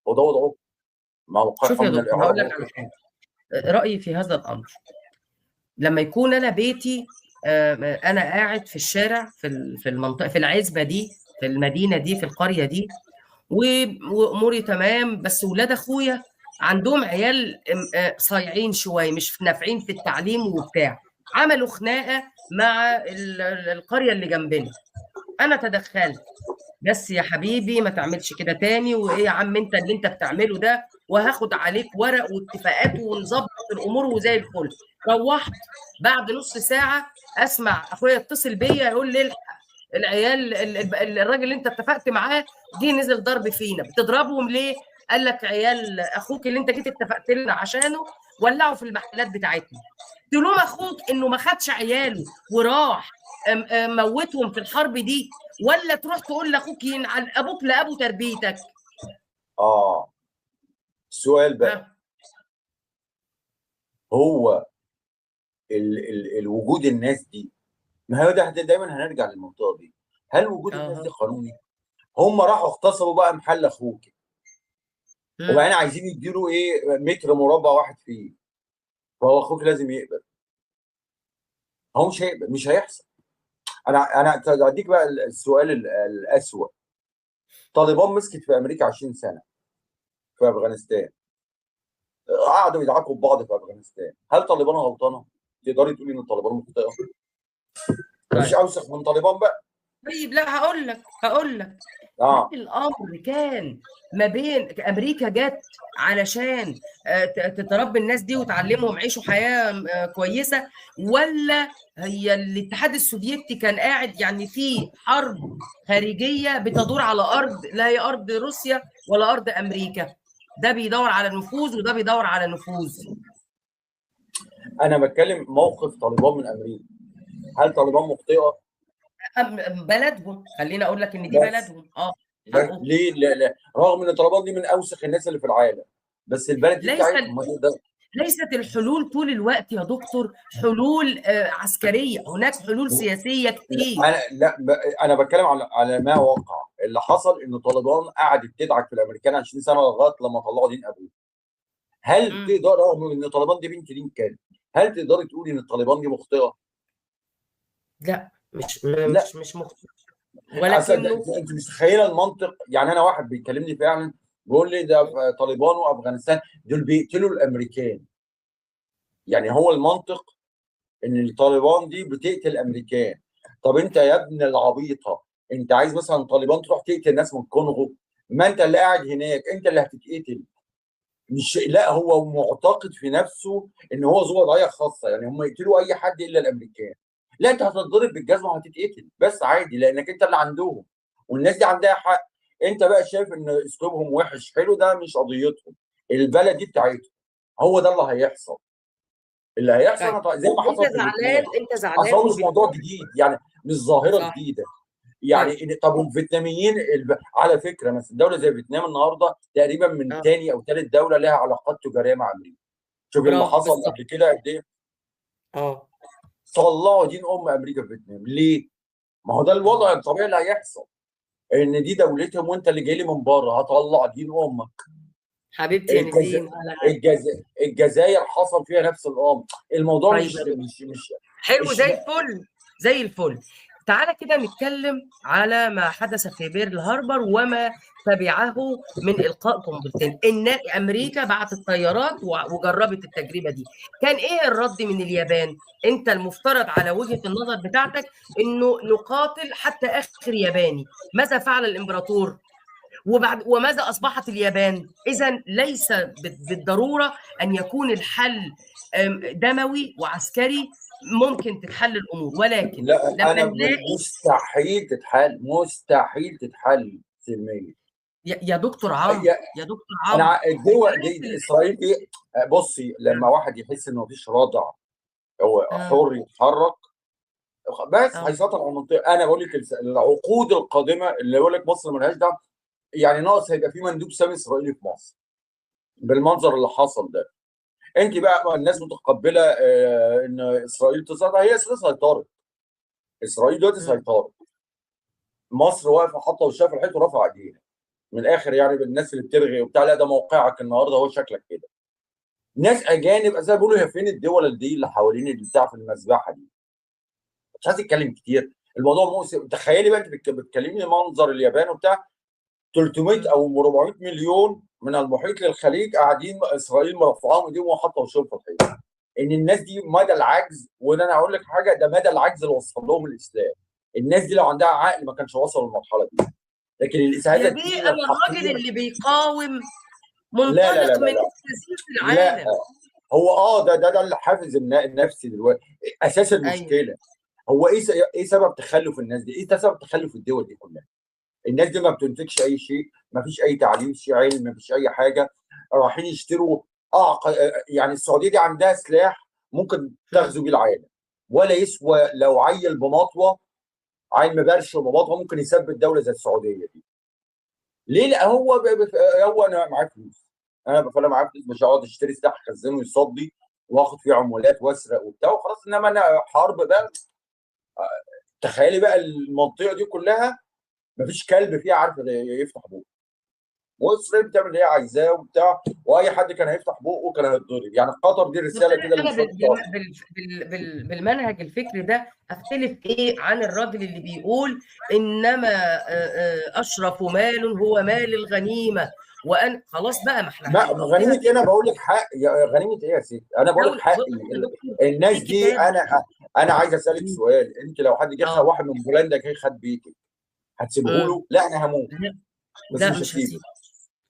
هو ده وضعه، شوف موقعهم يا من دكتور، هقول الاعراب لك هو على كده. حاجة. رايي في هذا الامر، لما يكون انا بيتي، انا قاعد في الشارع، في المنطقة، في العزبة دي، في المدينة دي، في القرية دي، واموري تمام، بس ولاد اخويا عندهم عيال صايعين شوية، مش نافعين في التعليم وبتاع، عملوا خناقه مع القرية اللي جنبنا. انا تدخلت، بس يا حبيبي ما تعملش كده تاني، وايه يا عم انت اللي انت بتعمله ده، وهاخد عليك ورق واتفاقات ونظبط الامور وزي الفل. روحت بعد نص ساعة اسمع اخويا يتصل بيا يقول لي الحق العيال، الراجل اللي انت اتفقت معاه جه نزل ضرب فينا. بتضربهم ليه؟ قال لك عيال اخوك اللي انت جيت اتفقت لنا عشانه ولعوا في المحلات بتاعتنا. تلوم اخوك انه ما خدش عياله وراح موتهم في الحرب دي، ولا تروح تقول لاخوك ينعل ابوك لابو تربيتك؟ اه، السؤال بقى ها. هو ال الوجود الناس دي، ما هو ده دايما هنرجع للمنطقة دي. هل وجود الناس دي قانوني؟ هم راحوا اغتصبوا بقى محل اخوك، وبعدين عايزين يديله ايه، متر مربع واحد فيه، فهو اخوك لازم يقبل. هو مش هيقبل، مش هيحصل. انا اديك بقى السؤال الاسوأ. طالبان مسكت في امريكا 20 سنة في افغانستان، قعدوا يدعكوا ببعض في افغانستان. هل طالبان غلطانة؟ تقدري تقولي ان طالبان مخطئه؟ مش طيب. اوسخ من طالبان بقى. طيب، لا هقول لك، هقول لك. هل الامر كان ما بين امريكا جت علشان تتربي الناس دي وتعلمهم عيشوا حياة كويسة، ولا هي الاتحاد السوفيتي كان قاعد يعني في حرب خارجية بتدور على ارض لا هي ارض روسيا ولا ارض امريكا؟ ده بيدور على نفوذ وده بيدور على نفوذ. انا بتكلم موقف طالبان من امريكا. هل طالبان مخطئه؟ بلدهم، خليني اقول لك ان دي بس بلدهم. حقهم. ليه؟ لا لا، رغم ان طالبان دي من اوسخ الناس اللي في العالم، بس البلد دي ليس بتاعتهم. ما تقدر. ليست الحلول طول الوقت يا دكتور حلول عسكرية، هناك حلول سياسية كتير. انا لا انا بتكلم على ما وقع. اللي حصل ان طالبان قعدت تدعك في الامريكان 20 سنة لغاية لما طلعوا دين ابوه. هل تقدر، رغم ان طالبان دي بنت دين كان، هل تقدري تقولي ان طالبان دي مخطئه؟ لا، مش لا. مش مخطئ، ولكنه انت مش متخيله المنطق. يعني انا واحد بيكلمني فعلا بيقول لي ده طالبان وافغانستان دول بيقتلوا الامريكان. يعني هو المنطق ان الطالبان دي بتقتل الامريكان. طب انت يا ابن العبيطه، انت عايز مثلا طالبان تروح تقتل ناس من الكونغو؟ ما انت اللي قاعد هناك، انت اللي هتتقتل. مش لا، هو معتقد في نفسه ان هو ذو وضعية خاصة، يعني هم يقتلوا اي حد الا الامريكان. لا، انت هتتضرب بالجزمه وهتتقتل بس عادي، لانك انت اللي عندهم والناس دي عندها حق. انت بقى شايف ان اسلوبهم وحش، حلو، ده مش قضيتهم، البلد دي بتاعتهم. هو ده اللي هيحصل. اللي هيحصل طيب. زي ما حصل انت في زعلان، فيتنام. انت زعلان اصل هو مش موضوع وبتقول جديد، يعني مش ظاهره صح. جديدة. يعني طيب. طب والفيتناميين على فكرة مثلا دولة زي فيتنام النهارده تقريبا من ثاني او ثالث دولة لها علاقات تجارية مع امريكا. شوف اللي برافو، حصل بالظبط. قبل كده قد ايه. طلعوا دين ام امريكا في فيتنام ليه؟ ما هو ده الوضع الطبيعي اللي هيحصل، ان دي دولتهم وانت اللي جاي لي من بره هطلع دين امك. حبيبتي يا نزين. الجزائر حصل فيها نفس الامر. الموضوع طيب. مش حلو، مش زي الفل، زي الفل. تعالى كده نتكلم على ما حدث في بيرل هاربر وما تبعه من إلقاء قنبلتين. إن أمريكا بعتت طيارات وجربت التجربة دي. كان إيه الرد من اليابان؟ أنت المفترض على وجهة النظر بتاعتك إنه نقاتل حتى آخر ياباني. ماذا فعل الإمبراطور؟ وماذا أصبحت اليابان؟ إذن ليس بالضرورة أن يكون الحل دموي وعسكري، ممكن تتحل الأمور، ولكن لا، لما أنا نلاقي مستحيل تتحل، مستحيل تتحل سلميا. يا دكتور عمرو، يا دكتور أنا عمرو. الدول دي، إسرائيل دي، بصي، لما واحد يحس إنه مفيش ردع، هو حر يتحرك، بس هيسيطر على المنطقة. أنا بقول لك العقود القادمة اللي يقول لك مصر ملهاش دعم، يعني ناقص هيبقى في مندوب سامي إسرائيلي في مصر بالمنظر اللي حصل ده. انت بقى الناس متقبله ان اسرائيل تسيطر، هي اسرائيل سيطرت، اسرائيل دلوقتي سيطرت، مصر واقفة حاطه وشها في الحيط ورافعه ايديها. من الاخر يعني، بالناس اللي بترغي وبتاع، لا ده موقعك النهارده هو شكلك كده. ناس اجانب اساسا بيقولوا هي فين الدول دي اللي حوالين اللي بتاع في المذبحة دي. مش عايز اتكلم كتير، الموضوع مؤسف. تخيلي بقى انت بتكلمني منظر اليابان وبتاع، 300 او 400 مليون من المحيط للخليج قاعدين، اسرائيل مرفعاهم ايديهم وحاطه وشهم في الحيط. ان الناس دي مدى العجز، وان انا اقول لك حاجة، ده مدى العجز اللي وصل لهم الاسلام. الناس دي لو عندها عقل ما كانش وصل للمرحلة دي. لكن يا بيه انا الراجل اللي بيقاوم منطلق من التزييف في العالم. لا هو ده الحافز النفسي دلوقتي اساس المشكلة. أيوة. هو ايه سبب تخلف الناس دي؟ ايه سبب تخلف الدول دي كلها؟ الناس دي ما بتنتجش اي شيء، ما فيش اي تعليم، شيء علم، ما فيش اي حاجة. رايحين يشتروا يعني السعودية دي عندها سلاح ممكن تغزو بيه العالم، ولا يسوى لو عيل بمطوه، عيل مبرش بمطوه ممكن يثبت دولة زي السعودية دي. ليه؟ لا هو هو انا معايا فلوس، انا معايا فلوس، مش هقعد اشتري سلاح اخزنه يصدي واخد فيه عمولات واسرق وبتاع وخلاص. انما انا حرب بقى. تخيلي بقى المنطقة دي كلها مفيش كلب فيها عارف يفتح بقه، واسرائيل بتعمل اللي هي عايزاه وبتاع، واي حد كان هيفتح بقه كان هيتضرب. يعني قطر دي رسالة كده. انا بالمنهج الفكري ده اختلف ايه عن الراجل اللي بيقول انما اشرف مال هو مال الغنيمة، وان خلاص بقى ما احنا غنيمة ايه؟ انا بقول لك حق يا غنيمة ايه يا ستي؟ انا بقول لك حق الناس دي. انا عايز اسالك سؤال، انت لو حد جه واحد من بولندا جه خد بيتك هتسيبه له؟ لا انا هموت، بس لا مش هسيبه.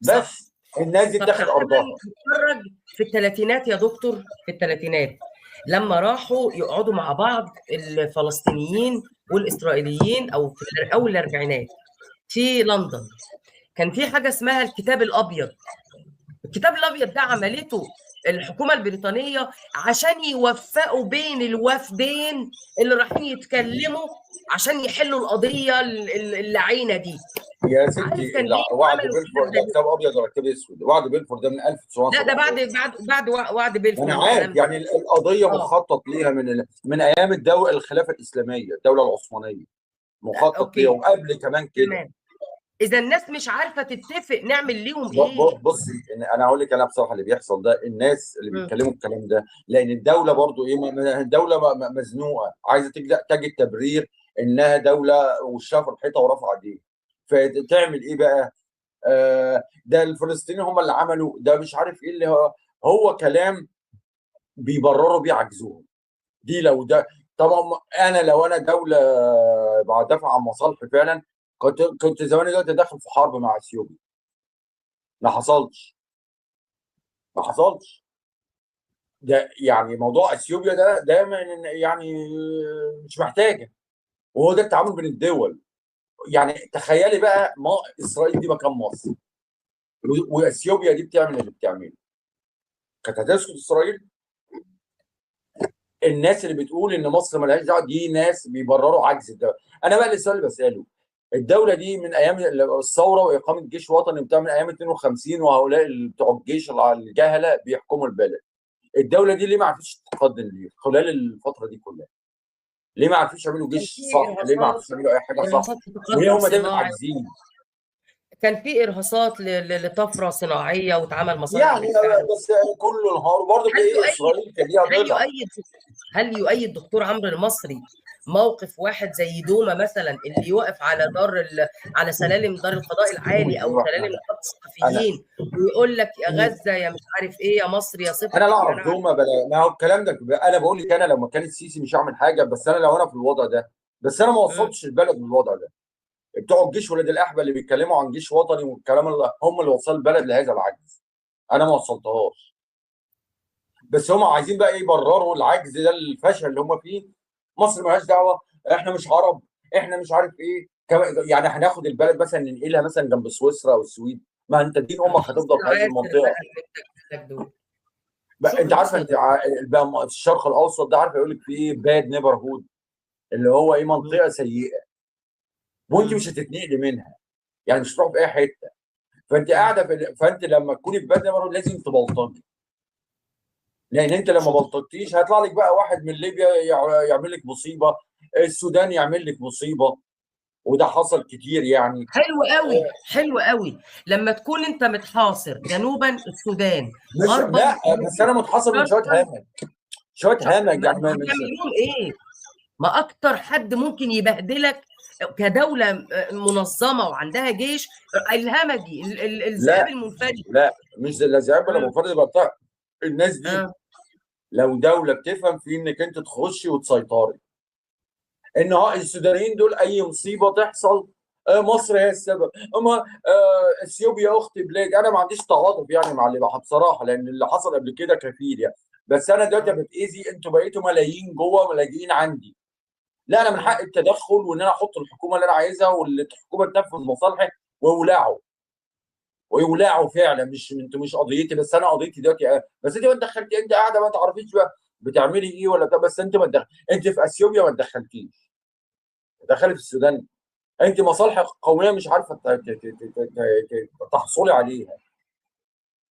بس الناس دي بتاخد ارضها. نتفرج في الثلاثينات يا دكتور، في الثلاثينات لما راحوا يقعدوا مع بعض الفلسطينيين والاسرائيليين، او في اول الاربعينات في لندن، كان في حاجة اسمها الكتاب الابيض. الكتاب الابيض ده عملته الحكومة البريطانية عشان يوفقوا بين الوفدين اللي رايحين يتكلموا عشان يحلوا القضية اللعينه دي. يا ستي وعد بلفور ده كتاب ابيض ولا كتاب اسود؟ وعد بلفور ده من 1900. لا ده بعد وعد بلفور. انا عارف يعني القضية مخطط ليها من ايام الدولة الخلافة الاسلامية، الدولة العثمانية مخطط ليها، وقبل كمان كده. اذا الناس مش عارفه تتفق نعمل ليهم ايه؟ بصي انا هقول لك، انا بصراحة اللي بيحصل ده الناس اللي بيتكلموا الكلام ده، لان الدولة برضو ايه، الدولة مزنوقه، عايزه تجد تبرير انها دولة وشها في الحيطة ورافعه ايديها، فتعمل ايه بقى؟ ده الفلسطينيين هم اللي عملوا ده، مش عارف ايه اللي هو كلام بيبرروا بيه عجزهم. دي لو ده طبعا انا لو انا دولة بدافع عن مصالحي فعلا كنت زمان دلوقتي داخل في حرب مع اثيوبيا. ما حصلش، ما حصلش. ده يعني موضوع اثيوبيا ده دايما يعني مش محتاجه، وهو ده التعامل بين الدول. يعني تخيلي بقى ما اسرائيل دي مكان مصر واثيوبيا دي بتعمل اللي بتعمله، كانت هتسكت اسرائيل؟ الناس اللي بتقول ان مصر مالهاش دعوه دي ناس بيبرروا عجز الدولة. انا بقى السؤال اللي بساله، الدولة دي من ايام الثورة واقامه جيش وطني بتاع من ايام 52، وهؤلاء بتوع الجيش الجهلة بيحكموا البلد. الدولة دي ليه ما عرفتش تتقدم ليه خلال الفترة دي كلها؟ ليه ما عرفوش يعملوا جيش صح؟ ليه ما عرفوش يعملوا اي حاجة صح؟ وليه هم دايما عاجزين؟ كان في ارهاصات لطفره صناعية واتعمل مصانع يعني، بس كله انهار. وبرضه ايه اسرائيل كان ليها ضلع. هل يؤيد دكتور عمرو المصري موقف واحد زي دوما مثلا اللي يقف على على سلالم دار القضاء العالي او سلالم نقابة الصحفيين ويقول لك يا غزة يا مش عارف ايه يا مصر يا صفر؟ انا لا اعرف دوما بلا ما هو الكلام ده. انا بقول لك انا لو مكان السيسي مش هعمل حاجة، بس انا لو انا في الوضع ده، بس انا ما وصلتش البلد للوضع ده. بتوع الجيش ولاد الاحبة اللي بيتكلموا عن جيش وطني والكلام اللي هم اللي وصلوا البلد لهذا العجز، انا ما وصلتهاش. بس هم عايزين بقى يبرروا العجز ده، الفشل اللي هم فيه. مصر مالهاش دعوه، احنا مش عرب، احنا مش عارف ايه، يعني هناخد البلد مثلا ننقلها مثلا جنب سويسرا او السويد؟ ما انت دين امك هتفضل في هذه المنطقة. انت عارفه انت بقى الشرق الاوسط ده، عارفه يقول لك فيه bad neighborhood، اللي هو ايه، منطقة سيئه وانت مش هتتنقلي منها، يعني مش هتروح في اي حتة. فانت قاعدة فانت لما تكوني في bad neighborhood لازم تبلطجي، لان انت لما بلطجتيش هيطلع لك بقى واحد من ليبيا يعمل لك مصيبة، السودان يعمل لك مصيبة، وده حصل كتير يعني. حلو قوي، حلو قوي لما تكون انت متحاصر جنوبا السودان، مش غربا لا، بس انا متحاصر من شوية همج، شوية همج يعني. هتعمل لهم ايه؟ ما اكتر حد ممكن يبهدلك كدولة منظمة وعندها جيش الهمجي، الذئاب المنفرد. لا مش الذئاب ولا منفرد بقى، الناس دي لو دولة بتفهم في انك انت تخشي وتسيطري، ان السودانيين دول اي مصيبة تحصل مصر هي السبب، اما اثيوبيا اخت بلاد. انا ما عنديش تعاطف يعني مع اللي بصراحة، لان اللي حصل قبل كده كفيل يعني، بس انا دلوقتي بتاذي، انتوا بقيتوا ملايين جوه ملايين عندي. لا انا من حق التدخل، وان انا احط الحكومة اللي انا عايزها، واللي الحكومة تنفذ مصالحي، ويولعوا ويولعوا فعلا. مش انتوا مش قضيتي، بس انا قضيتي دلوقتي. بس انت ما دخلتي، انت قاعدة ما تعرفيش بقى بتعملي ايه ولا بتاع، بس انت ما تدخل، انت في اثيوبيا ما تدخلتيش، دخلت في السودان، انت مصالحك القومية مش عارفه تحصلي عليها.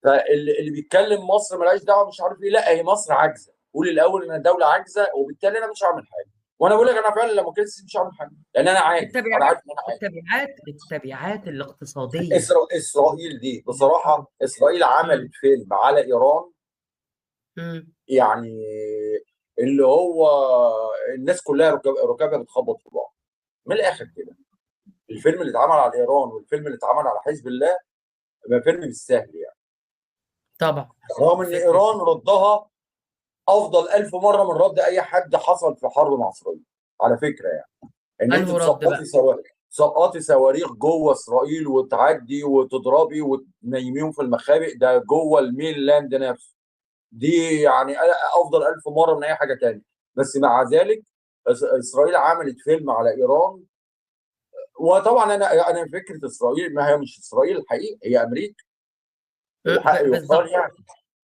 فاللي بيتكلم مصر مالهاش دعوه مش عارف ايه، لا هي مصر عاجزه، قول الاول ان الدولة عاجزه، وبالتالي انا مش هعمل حاجة. وانا بقول لك انا فعلا لما كنت مش هعمل حاجة، لان انا عاجز، انا عارف ان انا عاجز. التبعات الاقتصادية، اسرائيل دي بصراحة، اسرائيل عملت فيلم على ايران يعني اللي هو الناس كلها ركابها بتخبط في بعض من الاخر كده. الفيلم اللي اتعمل على ايران والفيلم اللي اتعمل على حزب الله ما فيلم مش سهل يعني. طبعا رغم ان ايران ردها افضل 1000 مرة من رد اي حد حصل في حرب مع اسرائيل على فكرة يعني. ان انت تسقطي صواريخ جوه اسرائيل وتعدي وتضربي وتنيميهم في المخابئ، ده جوه ال mainland نفسه، دي يعني افضل 1000 مرة من اي حاجة تانية. بس مع ذلك اسرائيل عملت فيلم على ايران. وطبعا انا فكرة اسرائيل ما هي مش اسرائيل الحقيقة، هي امريكا، الحق يقال يعني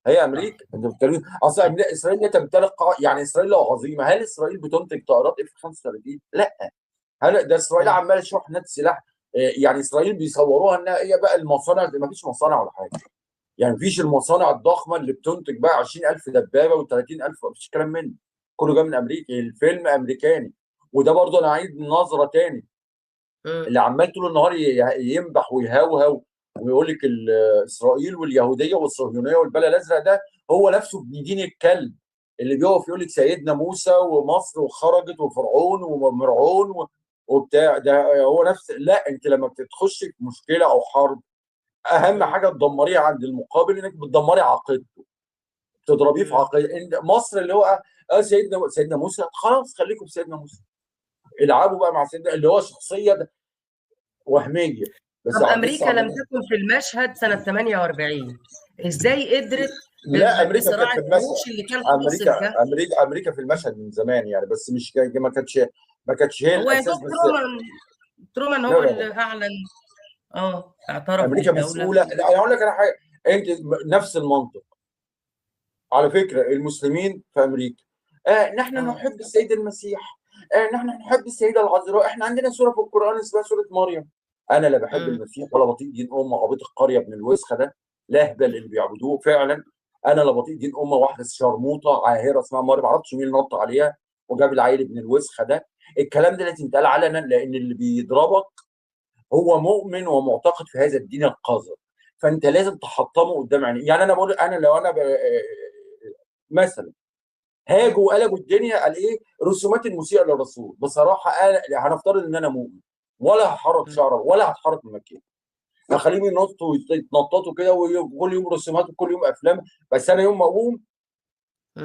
هي امريكا. انت بتتكلم اصل اسرائيل لا تمتلك يعني اسرائيل لو عظيمة، هل اسرائيل بتنتج طائرات اف 35؟ لا. هل ده اسرائيل عماله شحنات سلاح؟ يعني اسرائيل بيصوروها انها هي بقى المصانع، ما فيش مصانع ولا حاجة يعني، مفيش المصانع الضخمة اللي بتنتج بقى 20000 دبابة و30000، مفيش كلام منه، كله جاي من امريكا، الفيلم امريكاني. وده برضه انا عايز نظره تاني، اللي عمال طول النهار ينبح ويهوهو ويقول لك اسرائيل واليهودية والصهيونيه والبلا الازرق، ده هو نفسه ابن دين الكلب اللي بيقف يقول لك سيدنا موسى ومصر وخرجت وفرعون ومرعون وبتاع، ده هو نفس. لا انت لما بتخش في مشكلة او حرب، اهم حاجة تدمريها عند المقابل انك بتدمري عقيدته، تضربيه في عقيدته. مصر اللي هو سيدنا موسى، خلاص خليكم في سيدنا موسى، العبوا بقى مع سيدنا اللي هو شخصية وهمية. بس طب امريكا لم تكن في المشهد سنة 48، ازاي قدرت؟ لا امريكا كانت في المشهد، اللي كان امريكا امريكا في المشهد من زمان يعني، بس مش ما كانتش هي الاساس. بس ترومان هو اللي اعلن اعترف امريكا مسؤولة. لا انا اقول لك على حاجة، انت نفس المنطق على فكرة. المسلمين في امريكا نحن نحب السيد المسيح، نحن نحب السيدة العذراء، احنا عندنا سورة في القران اسمها سورة مريم. انا لا بحب المسيح ولا بطيء دين امه عبيط القرية ابن الوسخة ده، الاهبل اللي بيعبدوه فعلا. انا لا بطيء دين امه واحدة شرموطه عاهره اسمها مريم، ما اعرفش مين نط عليها وجاب العيل ابن الوسخة ده. الكلام ده لازم يتقال علنا، لان اللي بيضربك هو مؤمن ومعتقد في هذا الدين القذر، فانت لازم تحطمه قدام عينيه. يعني انا بقول، انا لو انا مثلا هاجوا وقلبوا الدنيا قال ايه رسومات المسيئه للرسول، بصراحة انا هنفترض ان انا مؤمن، ولا هحرك شعره ولا هتحرك من مكاني، هخليهم ينطوا ويتنططوا كده، وكل يوم رسومات وكل يوم افلام. بس انا يوم ما اقوم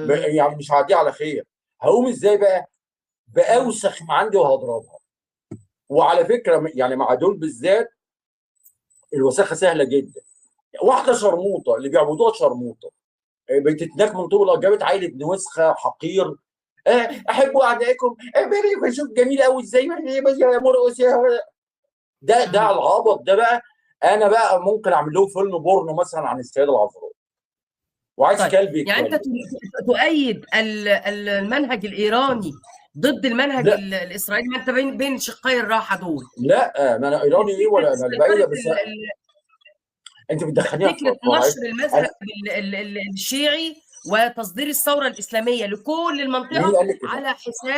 يعني مش هعديه على خير. هقوم ازاي بقى؟ باوسخ ما عندي وهضربها. وعلى فكرة يعني مع دول بالذات الوساخه سهلة جدا. واحدة شرموطه اللي بيعبدوها شرموطه بتتناك من طول، جابت عيل ابن وسخة حقير، احب اعدائكم، شوف جميل قوي ازاي يا مرقس ده العبط ده بقى. انا بقى ممكن اعمل لهم فيلم بورنو مثلا عن السيدة العذراء وعايز طيب. كلب يتكلم. يعني انت تؤيد المنهج الايراني ضد المنهج الاسرائيلي؟ ما انت بين شقي الراحة دول. لا ما انا ايراني ايه ولا انا بعيدة، بس انت بتدخليها فكرة نشر المذهب الشيعي وتصدير الثورة الاسلامية لكل المنطقة على حساب